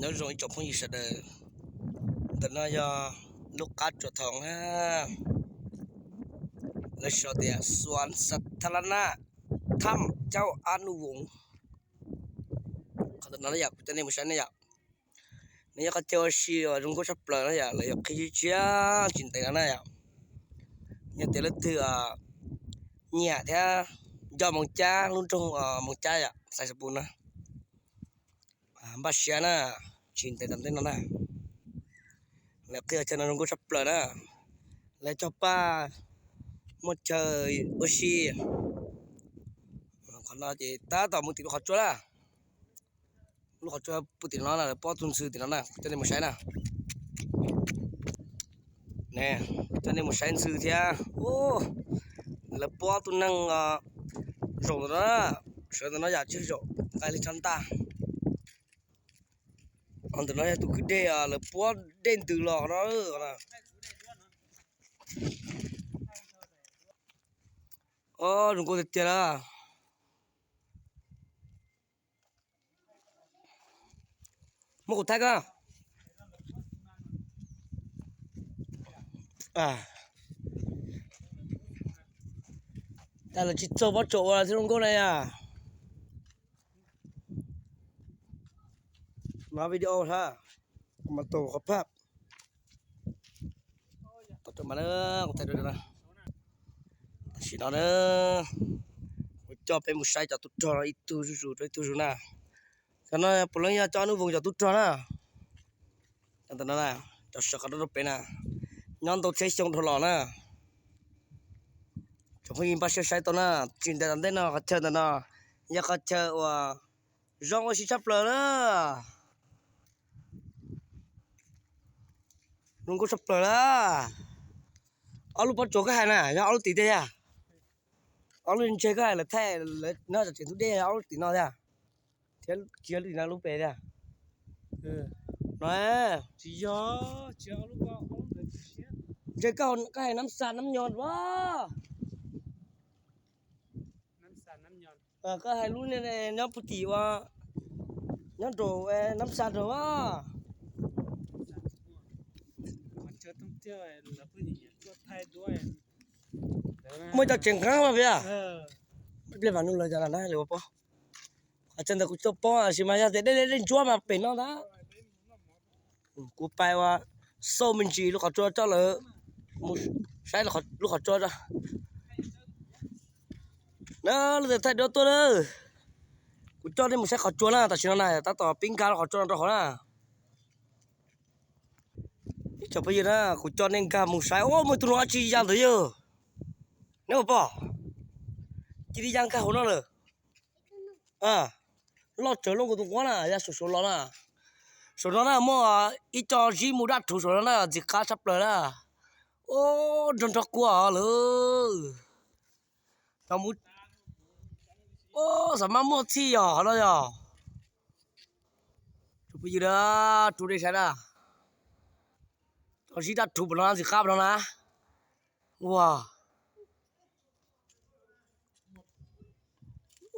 Nyob zoo ib tsoom phooj ywg sawv daws, ntawm no yog lub qab tsuas thoob na, lawv sau tias สวนสาธารณะถ้ำเจ้าอนุวงศ์ Qhov ntawm no yom, kuv coj nej mus saib na yom. Nws yog qhov chaw ua si uas zoo nkauj tshaj plaws na yom, lawv yuav qhib tshiab tsis ntev no na yom. Yog tias leej twg nyiam thiab nco Moos Cab, lub nroog Moos Cab yom, xaiv xab pus na, npaj siab na, tsis ntev tom ntej no na. Lawv qhib chaw no zoo nkauj tshaj plaws na, lawv cog paj muaj chaw ua si. Qhov no ces tab tom mus tim lub qhov tsua na. Lub qhov tsua puag tim no na, lawv pob tus ntxhw tim no na, coj nej mus saib na. Coj nej mus saib ntxhw thiab. Lawv pob tus neeg zaum ntawm no, sawv ntawm no yam tsis zaum nqaij li tshaj ntaj. Ntawm no yog tus kwj dej, lawv pob dej ntws los no. Zoo nkauj tiag tiag na. Muab kuv thaij koj. Cas lawv tsis txaug pob tsuas ua thiab zoo nkauj na yom. Mas video hab, mas tau qhov phaj. Tam sim no kuv coj peb mus saib cov tub rog no ib tug zuj zus rau ib tug zuj zus na. Cov no puav leej yog cov Nuj Voos cov tub rog na. Cov ntawm no na, cov sawv qhov rooj rau pem na, nyob ntau tsheb xyoo dhau los na. Tsoom phooj ywg npaj siab saib tau na, tsis ntev tom ntej no qhov chaw ntawm no yog qhov chaw uas zoo ua si tshaj plaws na. Zoo nkauj tshaj plaws na. Ob lub pob tsuas koj hais na yog ob lub tim tiag yog? Ob lub ntseg koj hais lawv thaij lawv nyob tom tsev ntug dej yog ob lub tim no tiag? Thiab tsis yog lub tim no, lub pem tiag? No, ntseg koj hais Nab Xa Nab Nyo a? Koj hais lub nyob puag tim ua, nyob nraum Nab Xa nraud a? Muaj cov tseem nqeeb mas pia. Pliag mas nug lawv cov na lawv ua pob. Qhov chaw ntawd kuv tsis tau paub tab sis mas yog tias dej dej ntsuab mas pem no ntag. Kuv pais ua xauj me ntsis lub qhov tsua coj lawv mus saib lub qhov tsua. Na, leej twg thaij duab tuaj na, kuv coj nej mus saib qhov tsua na, tam sim no na tab tom pib nkag lub qhov tsua no rau hauv na. Ib tsoom phooj ywg na, kuv coj nej nkag mus saib, muaj tus no dab tsi ya ntawd yog, neb puas pom? Cia li ya nkag hauv no lawm. Loj tsawv loj nkaus tus nquab na, ya saum saud los na. Saum no na muaj ib co zib mus daj rhuv saum no na, ntxim qab tshaj plaws na. Ub, nrog nrog kua lawm. Xav mas muaj txhij yog qhov no yog. Tsoom phooj ywg na, rub dej saib na. Cov zib daj rhuv puas no ntxim qab puas no na. Ua,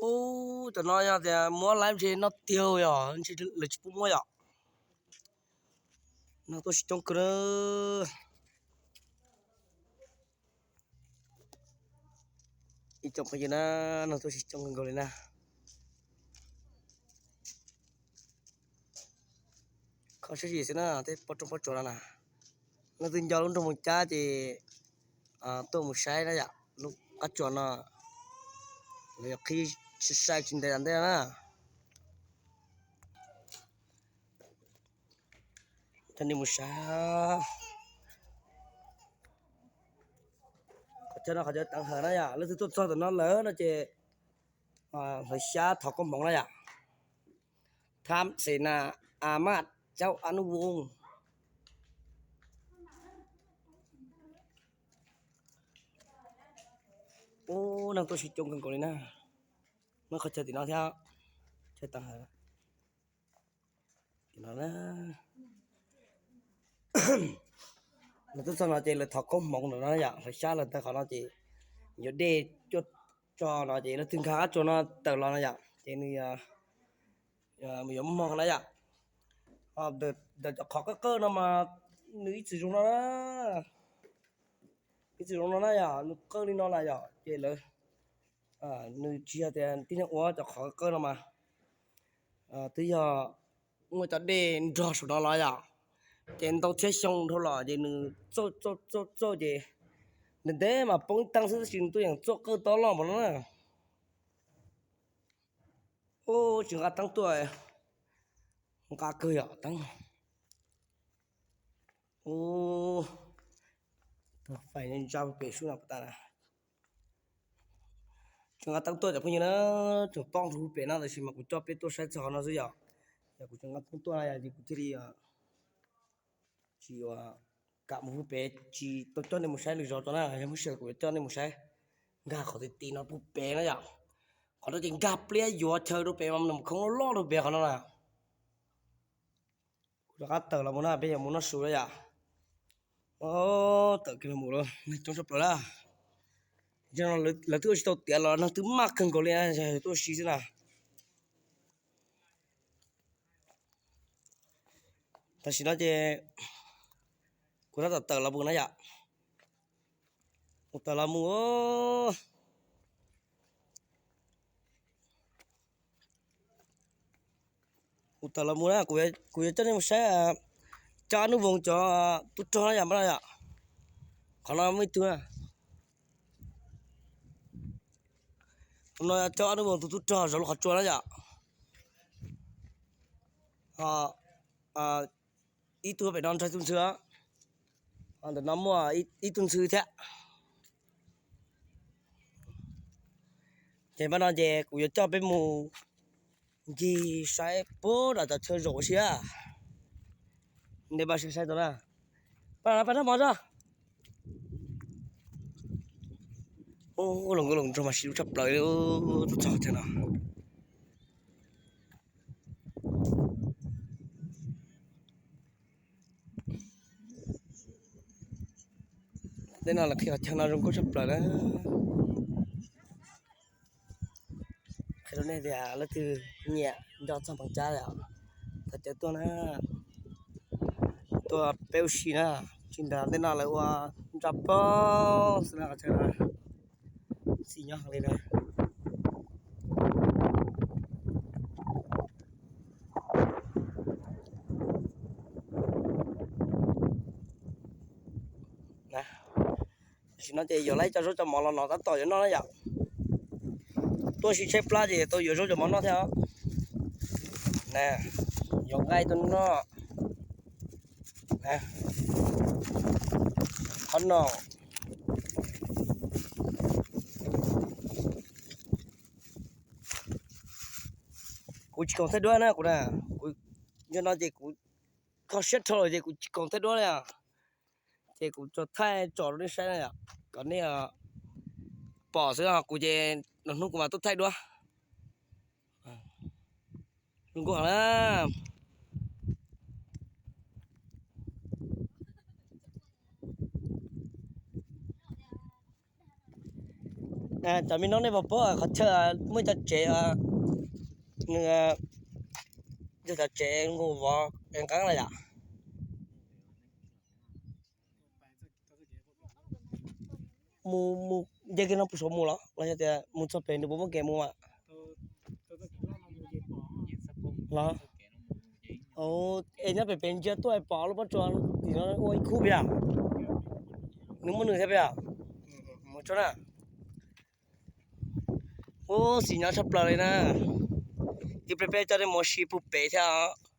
ub, cov no yog tias muab laib ntshe noj tiag yog ntshe lawv tsis pub muab yom. Neeg tuaj sib coob kawg na. Ib tsoom phooj ywg na, neeg tuaj sib coob kawg nkaus li na. Kho siab zim xwb na, tej pob roob pob tsuas no na. Leej twg nco lub nroog Moos Cab ces tuaj mus saib na yom, lub qab tsuas no lawv yuav qhib sai sai tsis ntev tom ntej no na. Coj nej mus saib. Qhov chaw no qhov chaw teev hawm na yom, leej twg tuaj txog tom no lawm no ces hlawv xyab thov koob hmoov na yom. Tham Xes Nas A Maj Cauj Ab Nub Voos. Ub, neeg tuaj sib coob kawg nkaus li na. Muaj qhov chaw tim no thiab, chaw teev hawm. Lawv tuaj txog no ces lawv thov koob hmoov ntawm no yom, hlawv xyab lawv taw qhov no ces yuav dej cuaj tso no ces leej twg nkag qab tsuas no tawm los no yom ces nws yuav muaj hmoo na yom. Ntawm cov qhov qawj qawj no mas nws ib txwm zoo no na, ib txwm zoo no na yom, nws qawj li no na yom, ces lawv, nws tsis yog tias tib neeg ua cov qhov qawj qawj no mas, twb yog muaj cov dej nrog saum no los yom, ces ntau txhiab xyoo dhau los ces nws txauj txauj txauj txauj ces ntev ntev mas poob ib teeb xwb tab sis nws tuaj yeem txauj qawj tob loj npaum no na. Ub, tsis nqa teeb tuaj, nqa kawg yom teeb. Ub, fais ntsa pem sub no tas na. Tsis nqa teeb tuaj cov phooj ywg na, tseem poob rau pem no tab sis mas kuv coj peb tuaj saib txog qhov no xwb yom. Yog kuv tsis nqa teeb tuaj na yom ces kuv thiaj li tsis kam mus pem, tsis tau coj nej mus saib lwm zaus tso na, yog muaj sij hawm kuv yuav coj nej mus saib. Nkag qhov ti ti no puag pem na yom. Qhov no ces nkag pliab yuav chaw rau pem mas nws khoob loj loj rau pem qhov no na. Kuv rov qab tawm los mus na, peb yuav mus noj su lawm yom. Tawm kiag los mus lawm, neeg coob tshaj plaws na. Lawv twb ua tsis tau tiav los neeg twb maj kawg nkaus li, tuaj ua si xwb na. Tam sim no ces kuv tab tom tawm los mus na yom. Kuv tawm los mus, kuv tawm los mus na, kuv yuav coj nej mus saib Coj Ab Nub Voos cov tub rog na yom, pab no yom. Qhov no muaj ib tug na. Qhov no Coj Ab Nub Voos tus tub rog zov lub qhov tsua na yom. Ib tug pem no ntog ib tug ntxhw, ntawm no muaj ib tug ntxhw thiab. Ces pab no ces kuv yuav coj peb mus ncig saib puag nram cov chaw zaum ua si. Nej pab saib saib tau na, pab no pab nrog mov tso. Ub, hluas nkauj hluas nraug mas sib hlub tshaj plaws li, tuaj txog chaw no. Tej no lawv qhia qhov chaw no zoo nkauj tshaj plaws na. Qhia rau nej tias leej twg nyiam nco txog Pheev Cab os, thov caw tuaj na, tuaj peb ua si na. Tsis nrog tej no lawv ua nra pog xwb na, qhov chaw no xis nyob heev li na. Tam sim no ces yuav lawv cov zaub cov mov los no tab tom yuav noj na yom. Tuaj ua si tshaib plab ces yuav tau yuav zaub cov mov noj thiab os. Yuav nqaij tuaj noj. Qhov no kuv tsis koom thaij duab na, kuv na, kuv nyob no ces kuv kho siab dhau lawm ces kuv tsis koom thaij duab li os. Ces kuv tso thaij tso rau nej saib na yom, kom nej pom xwb, kuv ces lwm hnub kuv mam tuaj thaij duab. Zoo nkauj heev na. Cov me noob, nej puas paub qhov chaw muaj cov tsev, nws yog cov tsev nqus vov qev nqeeb na yom? Mus, mus nce kiag no puas saum mus los los yog tias mus txog pem nws puas muaj kev mus mas? Los, es nyob pem pem ntsia tuaj pom lub pob tsuas tim no ua ib khub peb yom? Nws muaj nws thiab peb yom? Mus tso na. Ub, xis nyob tshaj plaws li na. Ib pliag peb coj nej mus ua si puag pem thiab os.